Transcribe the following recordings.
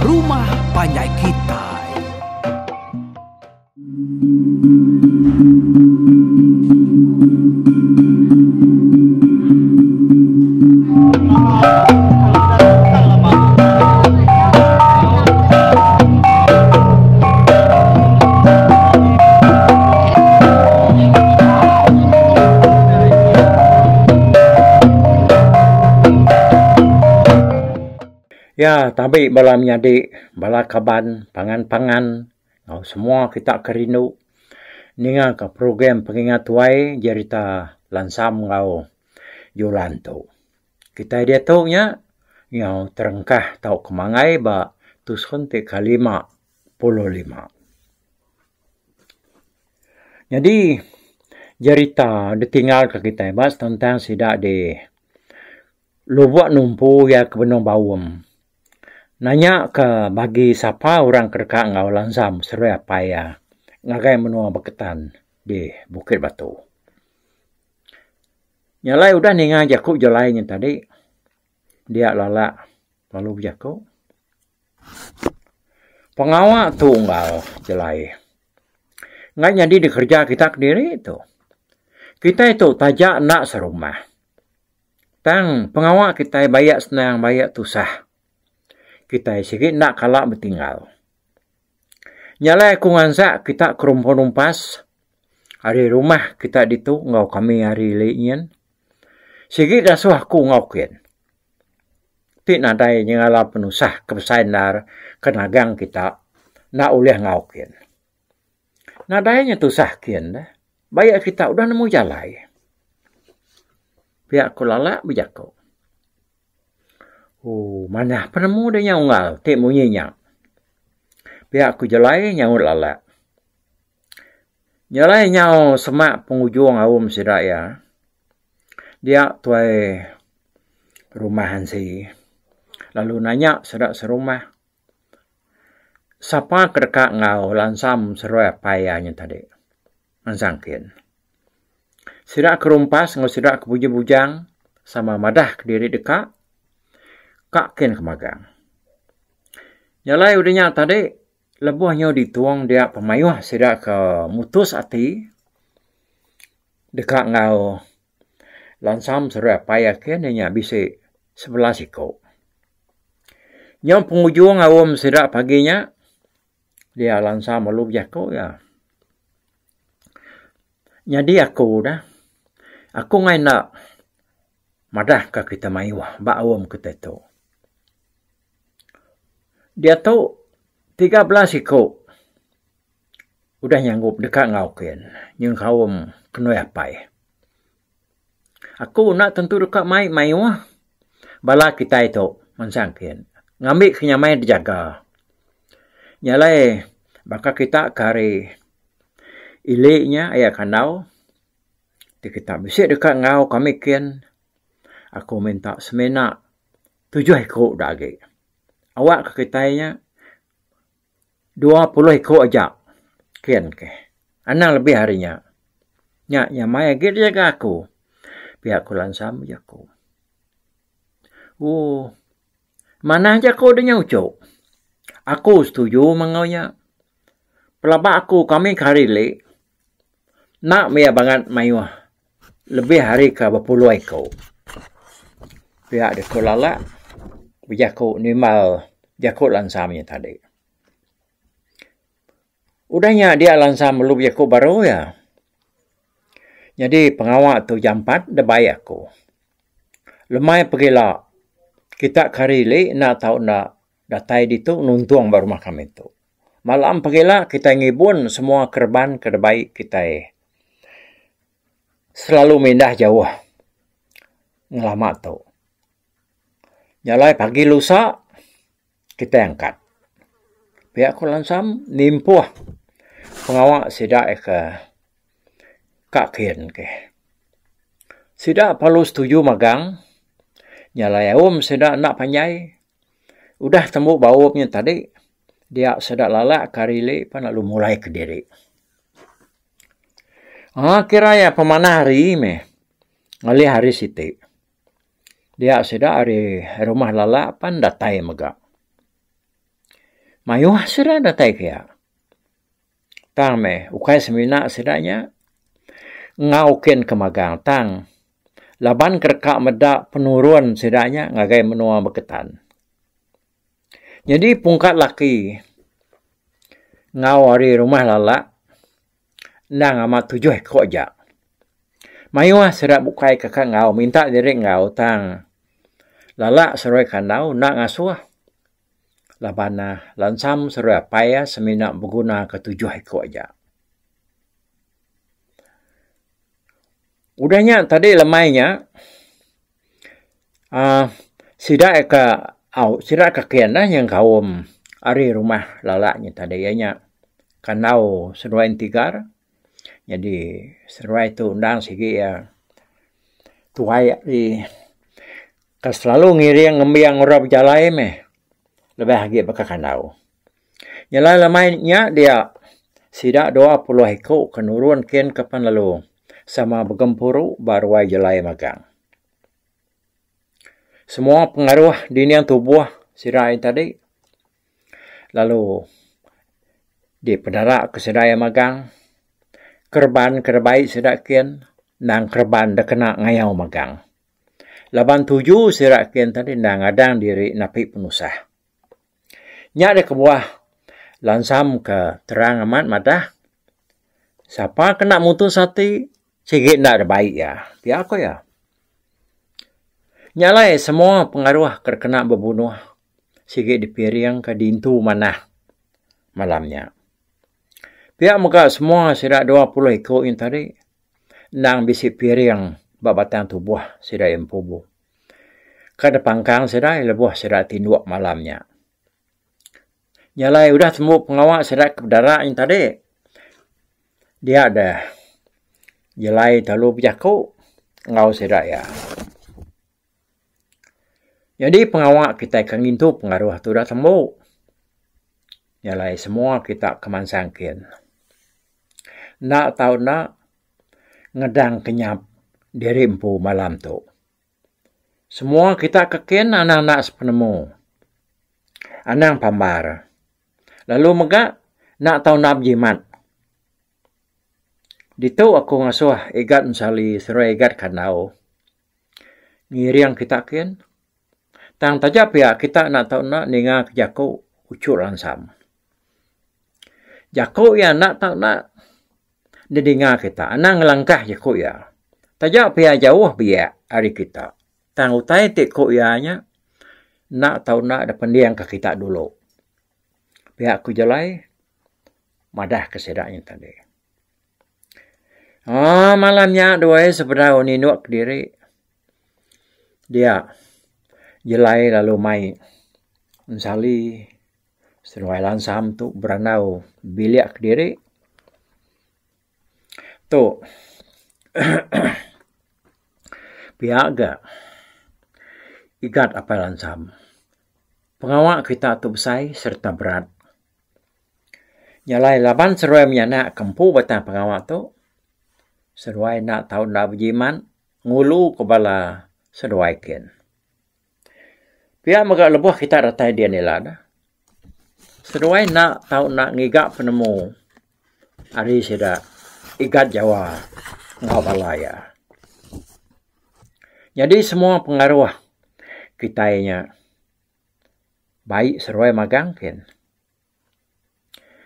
rumah panjai kitai. Ya tabi bala menyadi bala kaban pangan-pangan enggau semua kita ke rindu ninga ka program pengingat tuai jerita Lansam enggau Julan tu. Kitai diatu nya nyau terengkah tauka manggai ba tusun ti ke 55. Nyadi jerita ditinggal ka kitai ba tentang sida di Lubok Numpu iya ke benung baum. Nanya ka bagi sapa orang ke deka enggau Lansam seruai apai iya ngagai menua Baketan di Bukit Batu. Nya alai udah ninga jaku Jelai nya tadi dia lalak lalu bejaku. Pengawa tu enggau Jelai enggai nyadi dikereja kita kediri tu. Kitai tu taja enda serumah. Tang pengawa kitai bayak senang bayak tusah. Kitai sigi enda kala betinggal. Nya alai aku ngansak kita ke rumpun rumpas ari rumah kita ditu enggau kami ari ili nyin sigi dasuh aku enggau kin. Ti nadai nyengala penusah ke besai endar ke nagang kita enda ulih enggau kin. Nadai nya tusah kin deh. Bayak kita udah nemu jalai. Pia ku Lalak bejaku. Ooh manah penemu deh nya unggal ti munyi nya. Pia ku Jelai nyaut Lalak. Jelai nyau semak pengujung aum sida iya. Dia tuai rumah Ansi lalu nanya sida serumah. Sapa ke deka enggau lansam seruai apai iya nya tadi. Mansang kin. Sida ke rumpas enggau sida ke bujang-bujang sama madah kediri deka ka kin ke magang. Nya alai udah nya tadi lebuh nyau ditung dia pemayuh sida ke mutus ati deka enggau lansam seruai apai iya kin iya nya bisi 11 iku. Nyau pengujung aum sida pagi nya dia lansa melu bejaku iya. Nyadi aku dah aku ngai enda madah ka kita mayuh ba aum kita tu. Diatu 13 iku udah nyanggup deka enggau kin nyengkaum kenui apai. Aku enda tentu deka mai mayuh bala kitai tu mansang kin ngambi ke nyamai dijaga. Nya alai baka kita ke hari ili nya aya kandau ti kita bisi deka enggau kami kin aku minta semina tujuh iku da agi. Awak ke kitai nya 20 iku aja kin ke. Anang lebih ari nya. Nya nyamai agi dijaga aku. Pia ku Lansam bejaku. Ooh manah jaku de nya uchu. Aku setuju meh enggau nya. Pelaba aku kami ke hari li enda mih bangat mayuh lebih ari ke bepuluh iku. Pia deh ku Lalak bejaku nimbal jaku Lansam nya tadi. Udah nya dia lansa melu bejaku baru iya. Nyadi pengawa tu jampat da bai aku. Lemai pegila kita ke hari ili enda tau enda datai ditu nuntung ba rumah kami tu. Malam pegila kitai ngibun semua kereban ke dibai kitai selalu mindah jauh ngelama tu. Nya alai pagi lusa kitai angkat. Pia ku Lansam nimpuh pengawa sida ke ka kin ke. Sida perlu setuju magang nya alai aum sida enda panjai udah tembu ba aum nya tadi dia sida lalak ke hari ili pan lalu mulai kediri. Aaa kira iya pemanah hari meh ngalih hari siti. Dia sida ari rumah lalak pan datai mega. Mayuh sida datai kia. Tang meh ukai semina sida nya enggau kin ke magang tang laban ke deka meda penurun sida nya ngagai menua Beketan. Nyadi pungkat laki enggau ari rumah lalak endang amat tujuh iko aja. Mayuh sida bukai ke ka enggau minta diri enggau tang lalak seruai kandau enda ngasuh laban ne lansam seruai apai iya semina beguna ke tujuh iko aja. Udah nya tadi lemai nya uhh sida ka au sida ka kin dah nyengkaum ari rumah lalak nya tadi iya nya kandau seduai entigar nyadi seduai tu endang sigi iya tuai ari ka selalu ngiring ngembing orang bejalai meh lebih agi baka kandau. Nyelai lemai nya dia sida 20 iku ke nurun kin ke pan lalu sama begempuru ba ruai jelai magang. Semua pengaruh dinding tubuh sida iya tadi lalu dipedara ke sida iya magang kereban ke dibai sida kin endang kereban da kena ngayau magang. Laban tuju sida kin tadi endang ngadang diri napi penusah. Nya deh kebuah lansam ke terang amat madah sapa ke enda mutus ati sigi enda deh bai iya pia ku iya. Nya alai semua pengaruh ke kena bebunuh sigi dipiring ke diintu manah malam nya. Pia mega semua sida 20 iku nya tadi endang bisi piring ba batang tubuh sida empu. Ka dipangkang sida lebuh sida tinduk malam nya. Nya alai udah tembu pengawa sida ke bedara nya tadi dia deh jelai telu bejaku enggau sida iya. Nyadi pengawa kitai ke ngintu pengaruh tu udah tembu. Nya alai semua kita ke mansang kin. Enda tau enda ngedang kenyap diri empu malam tu. Semua kita ke kin anang enda sepenemu. Anang pambar. Lalu mega enda tau enda bejimat. Ditu aku ngasuh Igat Ensali seruai Igat Kandau ngiring kita kin. Tang taja pia kita enda tau enda ninga ke jaku Uchu Lansam. Jaku iya enda tau enda didinga kita anang ngelangkah jaku iya. Taja pia jauh biak ari kita tang utai ti ku iya nya enda tau enda dipendingka kita dulu. Pia ku jalai madah ke sida nya tadi. Aaa malam nya duai sebedau ninduk kediri dia jelai lalu mai ensali. Seduai lansam tu berandau bilik kediri tu pia ga igat apai lansam. Pengawa kita tu besai sereta berat. Nya alai laban seduai menyanak ke empu batang pengawa tu seduai enda tau enda bejimat ngulu ke bala seduai kin. Pia mega lebuh kita datai din ila ne, seduai enda tau enda ngiga penemu ari sida Igat Jawa enggau bala iya. Nyadi semua pengaruh kitai nya bai seduai magang kin.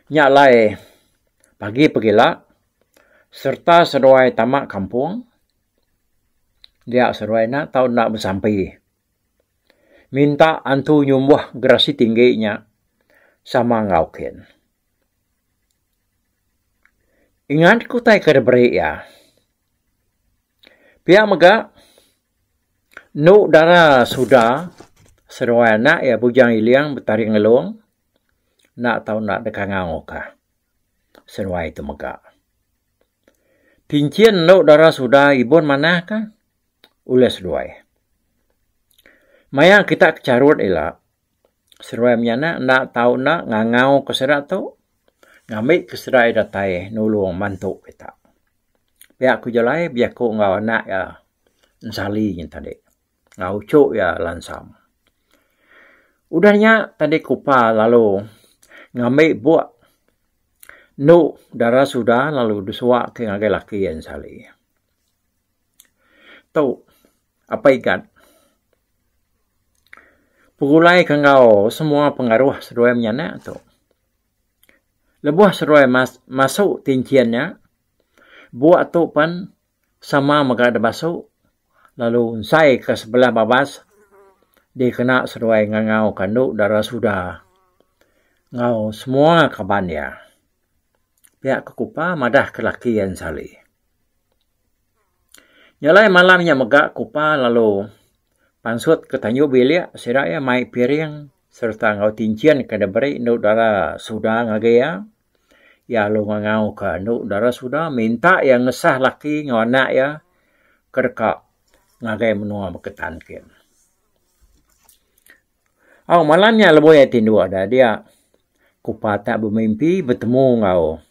Nya alai pagi pegila sereta seduai tama kampung dia seduai enda tau enda besampi minta antu nyumbuh gerasi tinggi nya sama enggau kin. Ingat ke utai ke diberi iya. Pia mega Endu dara suda seduai anak iya Bujang Iling betaring ngelung enda tau enda deka ngau ka seduai tu mega. Tinchin endu dara suda ibun manah ka ulih seduai. Maya kita ke charut ila seduai menyanak enda tau enda ngangau ke sida tu ngambi ke sida iya datai nulung mantu kita. Pia ku jalai bejaku enggau anak iya. Ensali nya tadi enggau uchu iya Lansam. Udah nya tadi Kupa lalu Ngambi buk endu dara suda lalu disuak ke ngagai laki iya ensali. Tu apai igat pegulai ke enggau semua pengaruh seduai menyanak tu. Lebuh seduai masu tinchin nya buk tu pen sama mega da basu lalu ensai ke sebelah babas dikena seduai ngangau ka endu dara suda enggau semua kaban iya. Pia ke kupa madah ke laki iya ensali. Nya alai malam nya mega kupa lalu pansut ke tanju bilik sida iya mai piring sereta enggau tinchin ke diberi endu dara suda ngagai iya. Iya lalu ngangau ka endu dara suda minta iya ngesah laki enggau anak iya ke deka ngagai menua Beketan kin. Au malam nya lebuh iya tinduk da dia kupa tak bemimpi betemu enggau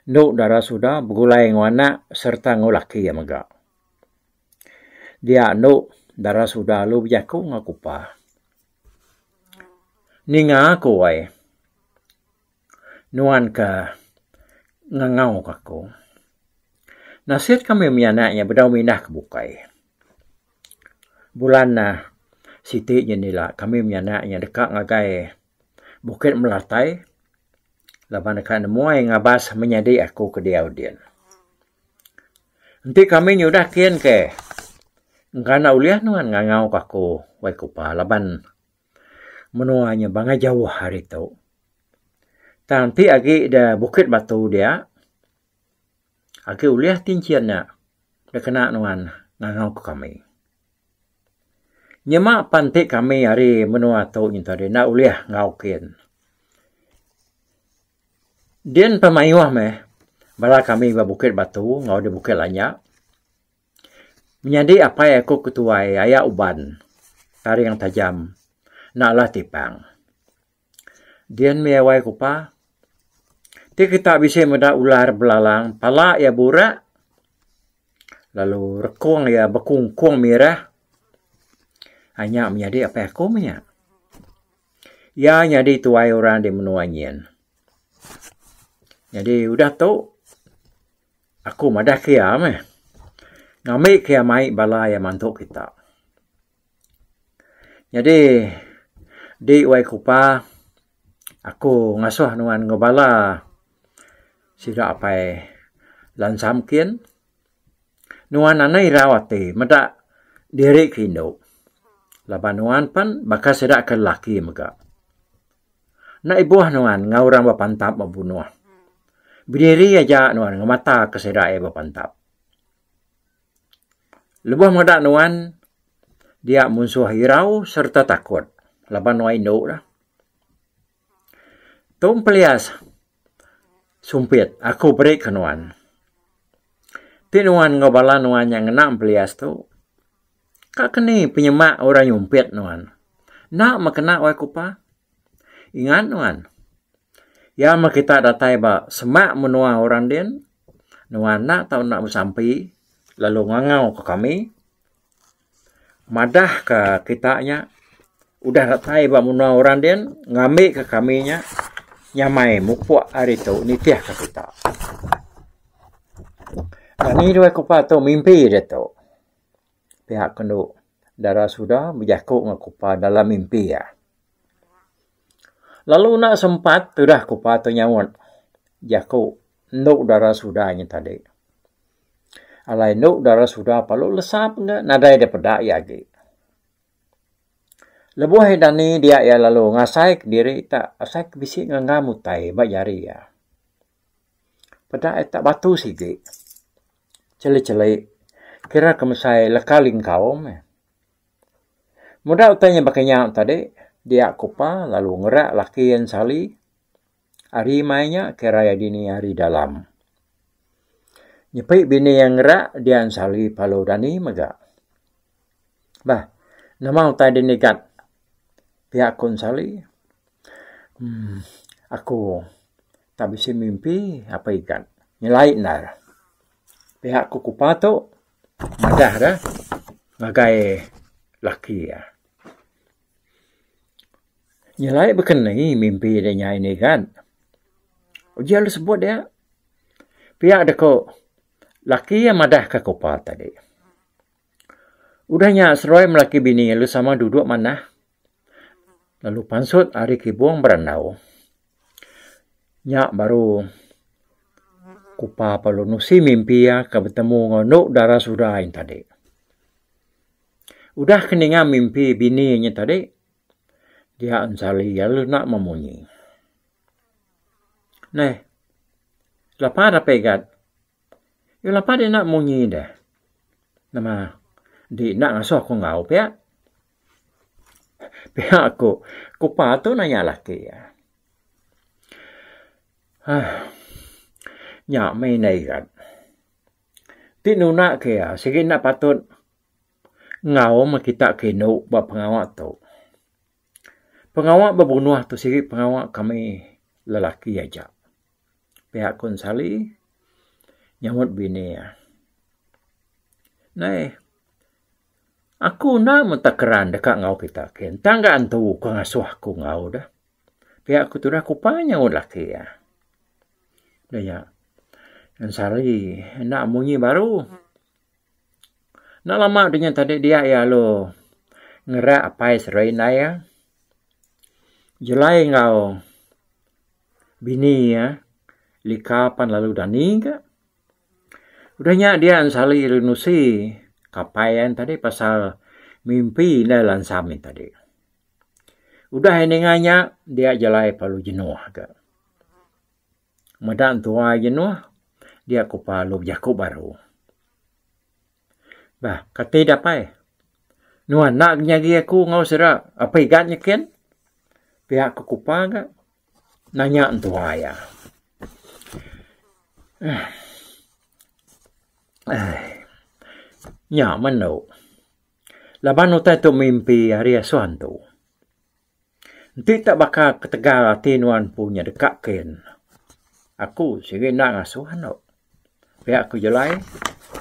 endu dara suda begulai enggau anak sereta enggau laki iya mega. Dia endu dara suda lalu bejaku enggau kupa. Ninga ku ai. Nuan ke ngangau ka aku. Nasit kami menyanak nya bedau mindah ke bukai. Bulan ne siti nyin ila kami menyanak nya deka ngagai Bukit Melatai laban deka nemuai ngabas menyadi aku ke diau din. Enti kami nyudah kin ke engka enda ulih nuan ngangau ka aku wai kupa laban Menua nya bangai jauh ari tu. Tang ti agi da Bukit Batu dia agi ulih tinchin nya da kena nuan ngangau ka kami. Nyema pan ti kami ari menua tu nyin tadi enda ulih enggau kin. Din pa mayuh meh bala kami ba Bukit Batu enggau da Bukit Lanyak. Menyadi apai aku ke tuai aya uban taring tajam enda alah tipang. Din mih wai kupa ti kita bisi meda ular belalang pala iya burak lalu rekung iya bekungkung mirah nya menyadi apai aku meh nya. Iya nyadi tuai orang di menua nyin. Nyadi udah tu. Aku madah ke iya meh. Ngambi ke iya mai bala iya mantu kita. Nyadi di wai kupa aku ngasuh nuan enggau bala sida apai lansam kin. Nuan anang irau ati meda diri ke indu laban nuan pen baka sida ke lelaki mega. Enda ibuh nuan enggau orang bepantap bebunuh. Bediri aja nuan ngemata ke sida iya bepantap. Lebuh meda nuan dia munsuh irau sereta takut laban nuan indu lah. Tu empelias sumpit aku beri ke nuan. Ti nuan enggau bala nuan nya ngena empelias tu ka ke ni penyemak orang nyumpit nuan. Enda meh kena wai kupa. Ingat nuan. Iya meh kita datai ba semak menua orang din, nuan enda tau enda besampi lalu ngangau ka kami madah ka kita nya udah datai ba menua orang din ngambi ka kami nya nyamai mupuk ari tu nitih ka kita. Dani duai kupa tu mimpi ditu. Pihak kendu dara suda bejaku enggau kupa dalam mimpi iya. Lalu enda sempat tudah kupa tu nyaut jaku endu dara suda nya tadi. Alai endu dara suda perlu lesap ga nadai da peda iya agi. Lebuh iya dani dia iya lalu ngasai kediri tak asai ke bisi ngenggam utai ba jari iya. Peda iya tak batu sigi. Cheli-cheli kira ke mesai leka lingkau meh. Meda utai nya baka nya tadi dia kupa lalu ngerak laki iya ensali ari mai nya kira iya dini ari dalam. Nyepi bini iya ngerak dia ensali lalu dani mega. Bah nama utai dinigat pia ku ensali uhh aku. Tak bisi mimpi apai igat nyelai endar. Pihak ku kupa tu madah da ngagai laki iya. Nyelai bekeni mimpi deh nya ini kan. Uji lalu sebut dia. Pia deh ko laki iya madah ka Kupa tadi. Udah nya seduai melaki bini lalu sama duduk manah lalu pansut ari kibung berandau. Nya baru Kupa perlu nusi mimpi iya ke betemu enggau endu dara suda yen tadi. Udah ke ninga mimpi bini nya tadi dia Ensali lalu enda memunyi. Neh lapa dapih gat Yu lapa dek enda munyi deh. Nama di enda ngasuh aku enggau pia. Pia ku kupa tu nanya laki iya. Huh nya meh indai igat. Ti nunda ke iya sigi enda patut enggau meh kita ke indu ba pengawa tu. Pengawa bebunuh tu sigi pengawa kami lelaki aja. Pia ku Ensali nyaut bini iya. Nai aku enda meh keran deka enggau kita kin tang ga antu ke ngasuh aku enggau deh. Pia ku tudah kupa nyaut laki iya. Udah nya Ensali enda munyi baru. Enda lama deh nya tadi dia iya lalu ngerak apai seduai indai iya. Jelai enggau Bini iya, Lika pan lalu dani ga. Udah nya dia ensali lalu nusi kapai iya tadi pasal mimpi indai Lansam nya tadi. Udah iya ninga nya dia jalai perlu jenuh ga. Meda entua jenuh dia ku lalu bejaku baru. Bah kati dapai nuan enda nyagi aku enggau sida apai igat nyikin pia ku kupa ga. Nanya entua iya. Aii. Nya menu. Laban utai tu mimpi ari asuh antu. Enti tak baka ketegal ati nuan empu nya deka kin. Aku sigi enda ngasuh anu. Pia ku Jelai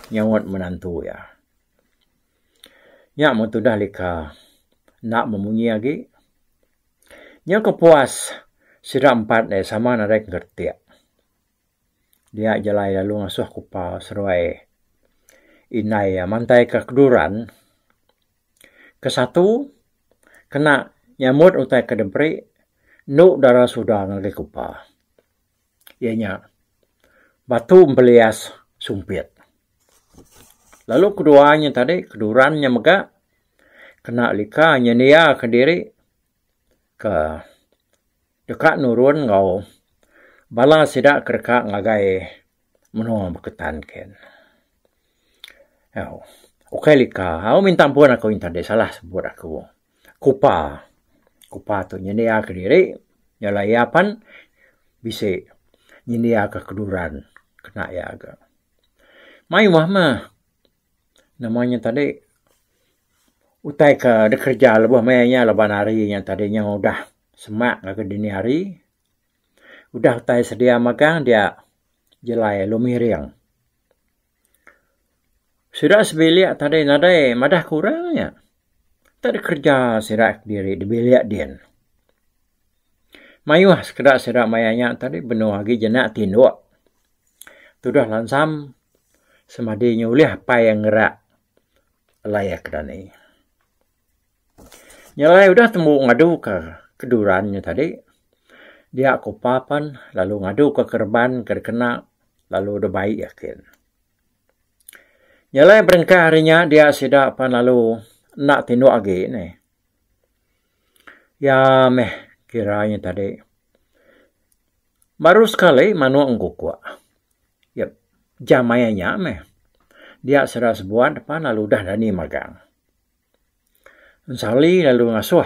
nyaut menantu iya. Nya meh tudah lika enda memunyi agi. Nyau ke puas sida empat ne sama nadai ngeretik. Dia jalai lalu ngasuh kupa seduai indai iya mantai ka keduran. Kesatu kena nyambut utai ke diberi endo dara suda ngagai kupa iya nya batu empelias sumpit. Lalu kedua nya tadi keduran nya mega kena lika nyendia kediri ke deka nurun enggau bala sida ke deka ngagai menua Beketan kin. Ukai lika au minta ampun aku tadi salah sebut aku. Kupa, kupa tu nyendia kediri nyalai iya pan bisi nyendia ka keduran kena iya ga. Mayuh meh Nama nya tadi utai ke dikereja lebuh maya nya laban hari nya tadi nya udah semak ngagai dini hari. Udah utai sedia magang dia jelai lalu miring. Sida sebilik tadi nadai madah ke orang nya. Tak dikereja sida kediri di bilik din. Mayuh sekeda sida maya nya tadi benung agi jenak tinduk. Tudah lansam semadi nya ulih apai iya ngerak alai iya ke dani. Nya alai udah tembu ngadu ka keduran nya tadi dia kupa pan lalu ngadu ka kereban ke dikena lalu dibai iya kin. Nya alai berengkah ari nya dia sida pan lalu enda tinduk agi neh. Iya meh kira nya tadi. Baru sekali manuk engkukuk. Yep jam maya nya meh. Dia sida sebuat pan lalu udah dani magang. Ensali lalu ngasuh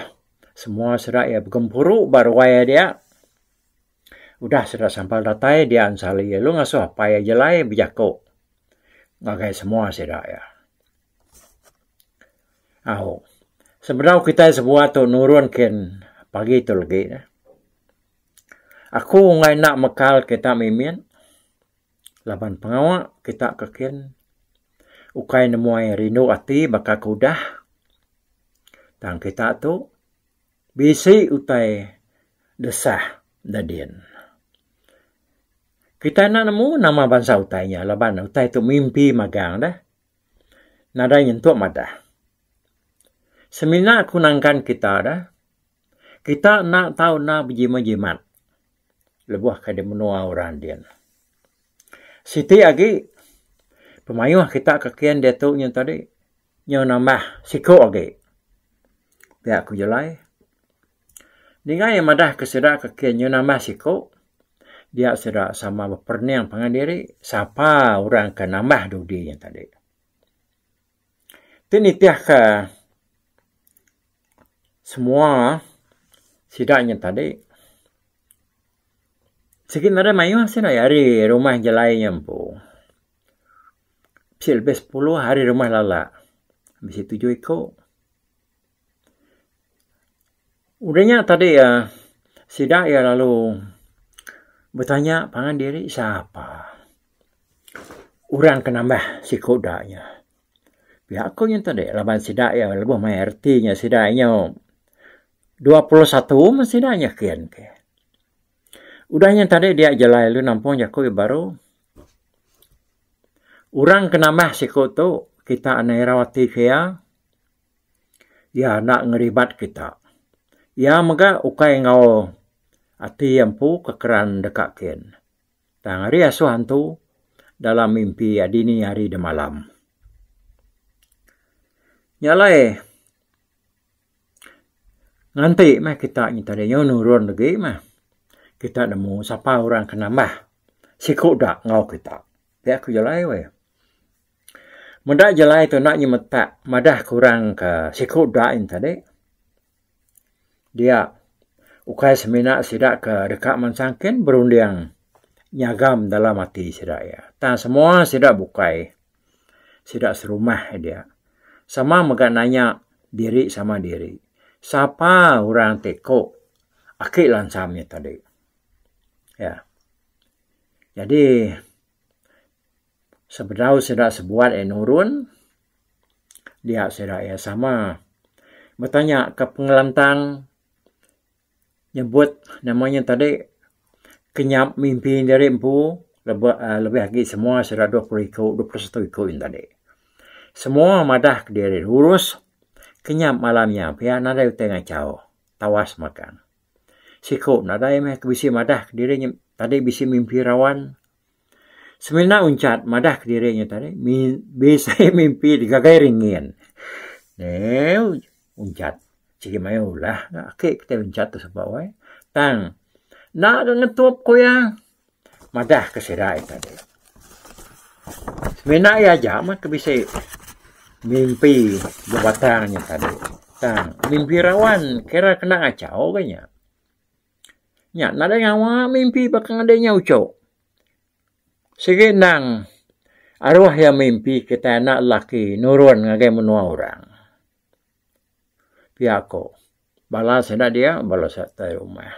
semua sida iya begempuru ba ruai iya dia. Udah sida sampal datai dia Ensali lalu ngasuh apai iya jelai bejaku ngagai semua sida iya. Au sebedau kitai sebuat tu nurun kin pagi tu legi ne. Aku enggai enda mekal kita mimit laban pengawa kita ke kin ukai nemuai rindu ati baka ke udah tang kita tu. Bisi utai desah da din. Kitai enda nemu nama bansa utai nya laban utai tu mimpi magang deh. Nadai nyentuk madah. Semina ku nangkan kita deh. Kita enda tau enda bejimat-jimat lebuh ke di menua orang din. Siti agi pemayuh kita ke kin diatu nyin tadi nyau nambah siku agi. Pia ku Julai. Ninga iya madah ke sida ke kin nyau nambah siku dia sida sama beperening pangan diri sapa orang ke nambah dudi nya tadi. Ti nitih ke semua sida nya tadi sigi nadai mayuh sida ari rumah Jelai nya empu. Bisi lebih sepuluh ari rumah Lalak bisi tujuh iku. Udah nya tadi sida iya lalu betanya pangan diri sapa orang ke nambah siku da nya. Pia ku nya tadi laban sida iya lebuh maya reti nya sida inya 21 meh sida nya kin ke. Udah nya tadi dia jelai lalu nampung jaku iya baru. Orang ke nambah siku tu kita enda irau ati ke iya. Iya enda ngeribat kita. Iya mega ukai enggau ati iya empu ke keran deka kin. Tang ari asuh antu dalam mimpi dini hari demalam. Nya alai nganti meh kita nyadi tadi nyau nurun agi meh kita nemu sapa orang ke nambah siku da enggau kita. Pia ku jalai weh. Meda jalai tu enda nyemetak madah ke orang ke siku da yen tadi. Dia ukai semina sida ke deka mansang kin berunding nyagam dalam ati sida iya. Tang semua sida bukai sida serumah dia sama mega nanya diri sama diri sapa orang ti ko aki lansam nya tadi. Ya. Jadi sebedau sida sebuat iya nurun dia sida iya sama betanya ka pengelantang nyebut nama nya tadi kenyap mimpi diri empu lebih uhh lebih agi semua sida 20 iku 21 iku yen tadi. Semua madah kediri lurus kenyap malam nya pia nadai utai ngachau tawas magang. Siku nadai meh ke bisi madah kediri nya tadi bisi mimpi rawan. Semina unchat madah kediri nya tadi bisi mimpi digagai ringin. Neh unchat sigi mayuh ulah ake kitai unchat tu suba weh. Tang enda ga ngetup ku iya madah ke sida iya tadi. Semina iya aja mah ke bisi mimpi bebatang nya tadi. Tang mimpi rawan kira kena ngachau ga nya. Nya nadai ngawa mimpi baka ngadi nya uchu. Sigi endang aruh iya mimpi kitai anak lelaki nurun ngagai menua orang. Pia ko bala sida dia bala sida tai rumah.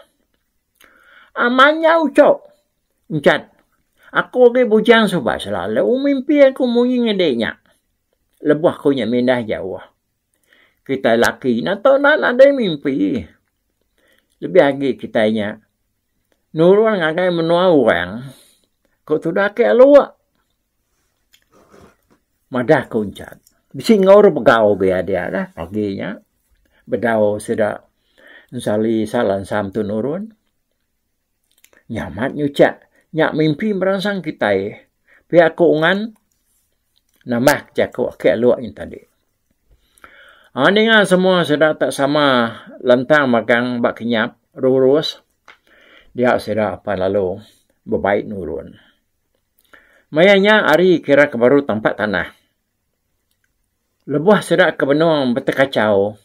Aman nya uchu enchat aku agi bujang suba selalu mimpi aku munyi ngadi nya lebuh aku nya mindah jauh. Kitai laki nya tau enda nadai mimpi. Lebih agi kitai nya nurun ngagai menua orang ku tudah ake aluk. Madah ku Enchat. Bisi enggau orang begau bia dia lah pagi nya bedau sida ensali sal ensam tu nurun. Nya amat nyuchak nya mimpi meransang kitai pia ku ungan nambah jaku ake aluk nya tadi. Aa ninga semua sida tak sama lantang magang ba kinyap rurus dia sida apan lalu bebai nurun. Maya nya hari kira ke baru tampak tanah. Lebuh sida ke benung betekachau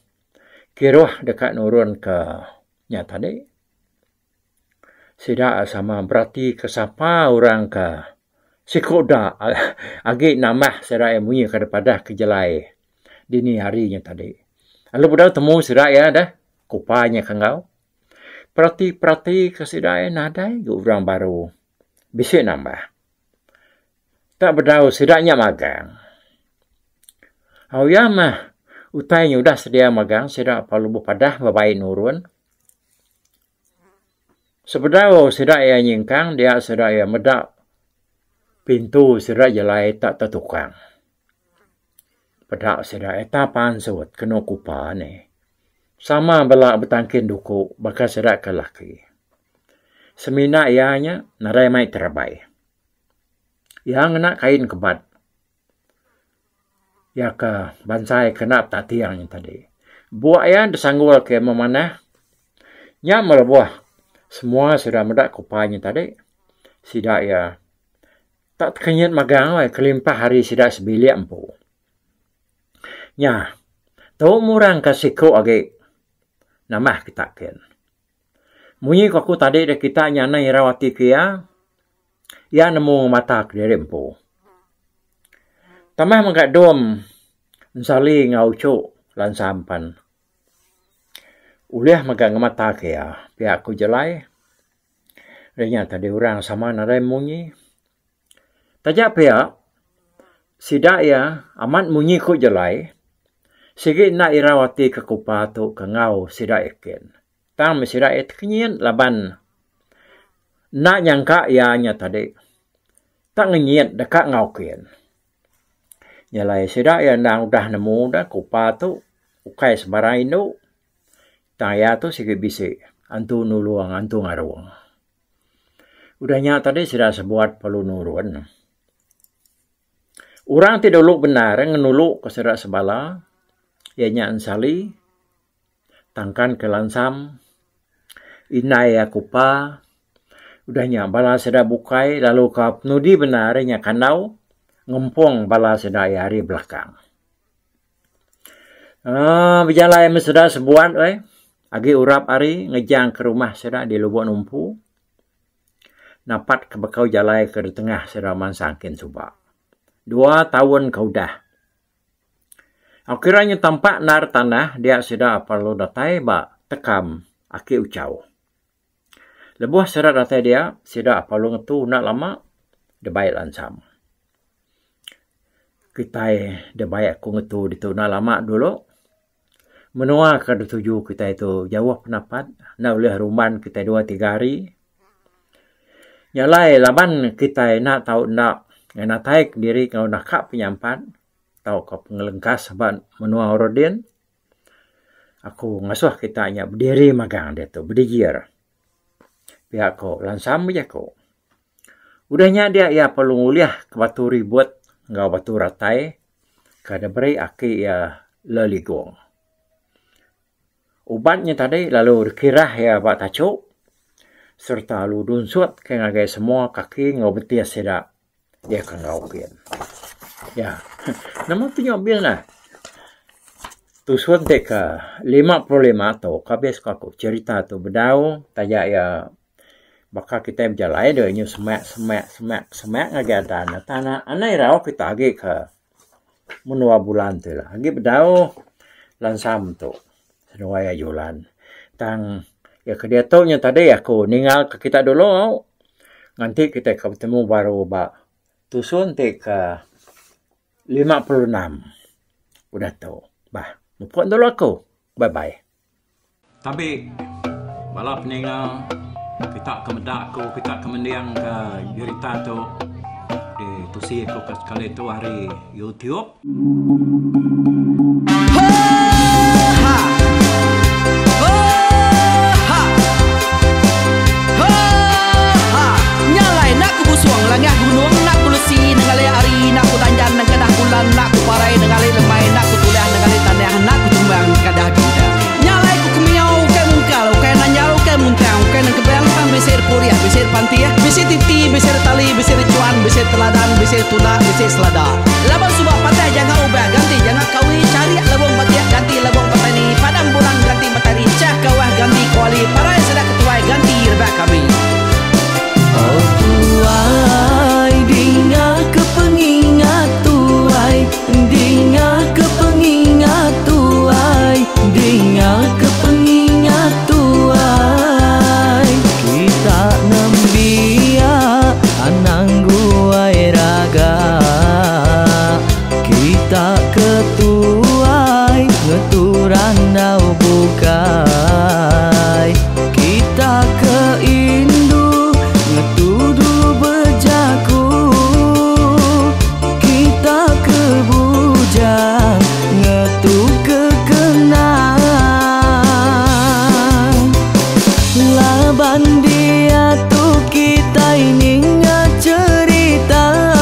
kiruh deka nurun ke nya tadi sida sama berati ke sapa orang ke siku da agi nambah sida iya munyi ke padah ke jelai dini hari nya tadi. Lalu bedau temu sida iya deh kupa nya ke enggau. Perati-perati ke sida iya nadai ga orang baru bisi nambah. Tak bedau sida nya magang. Au iya mah. Utai nya udah sedia magang sida perlu bepadah bebai nurun. Sebedau sida iya nyingkang dia sida iya meda pintu sida jelai tak tetukang. Peda sida iya tak pansut kenu kupa nih. Sama bela betangkin duku baka sida ke laki. Semina iya nya nadai mai terabai. Iya ngena kain kebat. Iya ke bansa iya kena betating nya tadi. Buk iya disanggul ke memanah. Nya meh lebuh semua sida meda kupa nya tadi sida iya tak tekenyit magang weh kelimpah ari sida sebilik empu. Nya tu murang ka siku agi nambah kita kin. Munyi ku aku tadi da kita nya anang irau ati ke iya, iya nemu mata kediri empu. Tambah mega dom ensali enggau uchu lansam pan ulih mega ngemata ke iya pia ku Jelai. Ari nya tadi orang sama nadai munyi. Taja pia sida iya amat munyi ku Jelai sigi enda irau ati ke kupa tu ke enggau sida yakin. Tang meh sida iya tekenyit laban enda nyangka iya nya tadi tak ngenyit deka enggau kin. Nya alai sida iya endang udah nemu da kupa tu ukai sebarang indu tang iya tu sigi bisi antu nulung antu ngarung. Udah nya tadi sida sebuat perlu nurun. Orang ti dulu bendar ngenulu ka sida sebala iya nya Ensali. Tangkan ke lansam, indai iya kupa, udah nya bala sida bukai lalu ka penudi bendar nya kandau ngempung bala sida iya ari belakang. Aaa bejalai meh sida sebuat weh agi urap ari ngejang ke rumah sida di Lubok Numpu napat ke bekau jalai ke ditengah sida mansang kin suba. Dua taun ke udah. Au kira nya tampak endar tanah dia sida perlu datai ba tekam aki Uchau. Lebuh sida datai dia, sida perlu ngetu enda lama debai lansam. Kitai debai aku ngetu ditu enda lama dulu. Menua ke dituju kitai tu jauh penapat enda ulih rumban kitai dua tiga hari. Nya alai laban kitai enda tau enda ngenatai kediri enggau naka penyampat. Tauka pengelengkas ba menua orang din, aku ngasuh kita nya bediri magang diatu bedijir. Pia ko Lansam bejaku. Udah nya dia iya perlu ngulih ke batu ribut enggau batu ratai ke diberi aki iya Leligong. Ubat nya tadi lalu dikirah iya ba tachu sereta lalu dunsut ke ngagai semua kaki enggau betis sida. Iya ke enggau kin. Ya. Nama tu nyau bil nah. Tusun ti ke 55 tu ke habis ku aku cerita tu bedau taja iya baka kitai bejalai deh nyu semak semak semak semak ngagai adan ne tang ne anai irau kita agi ke menua bulan tu ila. Agi bedau lansam tu seduai iya julan. Tang iya ke diatu nya tadi aku ningal ke kita dulu au. Nganti kitai ke betemu baru ba tusun ti ke 56 udah tu. Bah mupuk dulu aku. Bye bye. Tabi bala peninga kita ke meda aku kita ke mending ke jerita tu ditusi aku ke sekali tu ari YouTube. Laban suba patah janga ubah ganti janga kawi charik lebong batik ganti lebong petani padam bulan ganti matari chah kawah ganti kuali parai sida ketuai ganti rebak kami. Oh tuai dinga ke pengingat tuai dinga ke pengingat tuai dinga ke pengingat tuai kita nembiak anang guai raga. Laban diatu kitai ninga cherita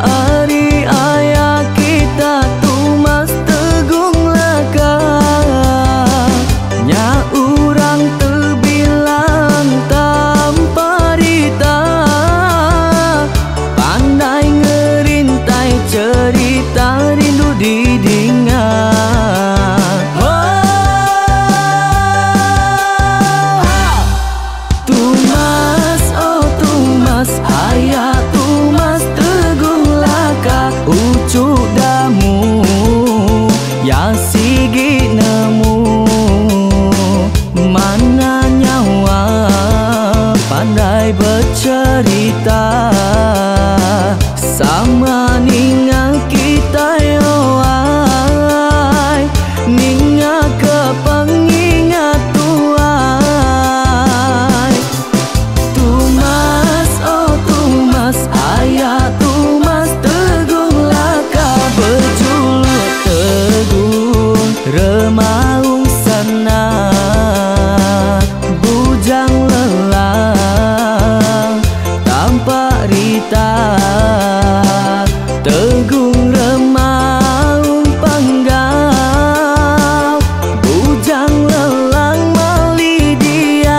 ari aya kita Tumas Tegung Laka. Nya urang tebilang tanpa rita, pandai ngerintai cherita rindu didinga. Tumas, oh Tumas, aya Tumas Tegung Laka, uchu damu ya sigi nemu. Mana nyawa pandai becherita, sama ninga kitai oai, ninga ke pengingat tuai. Tumas, oh Tumas, aya Tumas Tegung Laka, bejuluk Tegung Remaung Sana, bujang lelang tanpa rita, Tegung Remaung Panggau, bujang lelang mali diau.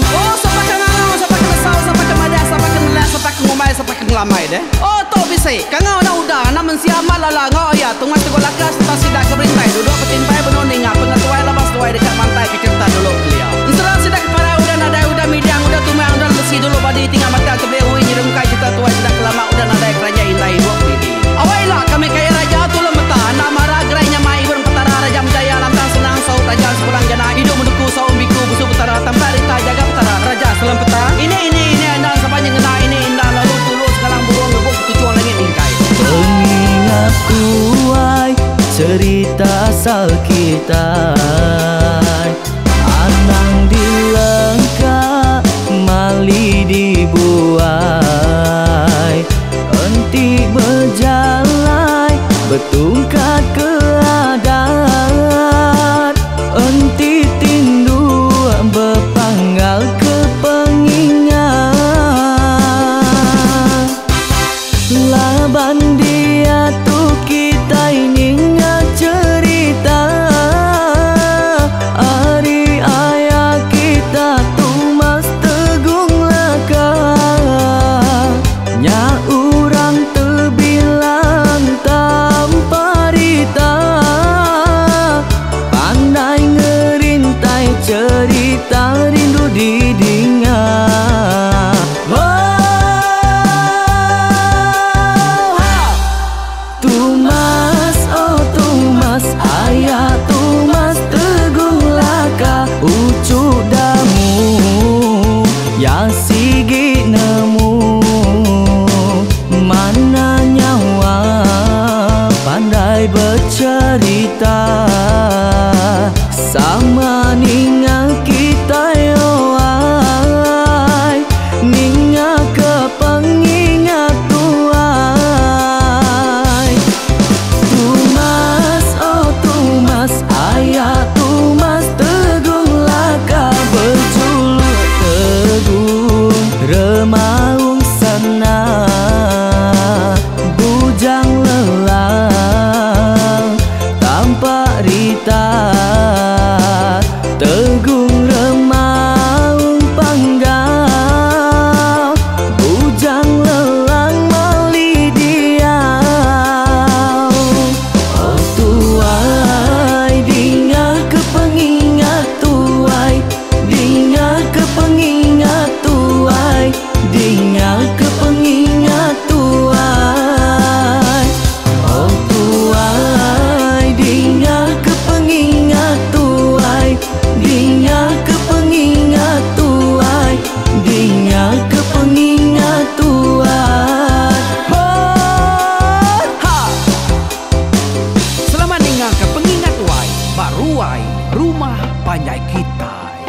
Oh, sapa ke ngangau, sapa ke nesau, sapa ke madah, sapa ke nelah, sapa ke ngumbai, sapa ke ngelamai deh. Oh, tu bisi. Kangau enda udah, anak mensia amat lala enggau iya Tungas Teguh Laka sereta sida ke berintai duduk betimpai benung ninga pengetuai laban seduai deka mantai ke cherita dulu kelia. Ensera sida ke parai udah nadai udah midang udah tumang udah lesi dulu badi tinggal matang tebeli ui nyerungkai cherita tuai sida ke lama udah nadai keranjai indai ibup didi. Awai ila kami kaya raja tulung meta anak mara gerai nyamai ibun petara raja menjaya lantang senang saut raja sepulang jana idup menuku saum biku busu petara tampak rita jaga petara raja selempeta ini ini ini endang sapa nyengena ini indah lalu tulu sengalang burung ngebuk ketuchung langit mingkai. Pengingat tuai cerita asal kitai, anang dilengka mali dibuai. Enti bejalai betungkat ke adat, enti tinduk bepanggal ke pengingat. Laban diatu kitai ninga cherita ari aya kita Tumas Tegung Laka. Nya urang tebilang tanpa rita, pandai ngerintai cherita rindu didinga. Tumas, oh Tumas, aya Tumas Tegung Laka, uchu damu ya sigi nemu. Mana nyawa pandai becherita, sama ninga kitai oai, ninga ke pengingat tuai. Tumas, oh Tumas, aya Tumas Tegung Laka, bejuluk Tegung Remaung Sana, bujang lelang tanpa rita, Tegung Remaung Panggau, bujang lelang mali diau. Oh tuai, dinga ke pengingat tuai, dinga ke pengingat tuai, dinga ke pengingat tuai. Oh tuai, dinga ke pengingat tuai, dinga ke pengingat tuai, dinga ke pengingat tuai. Oh, ha. Selamat ninga ke pengingat tuai ba ruai rumah panjai kitai.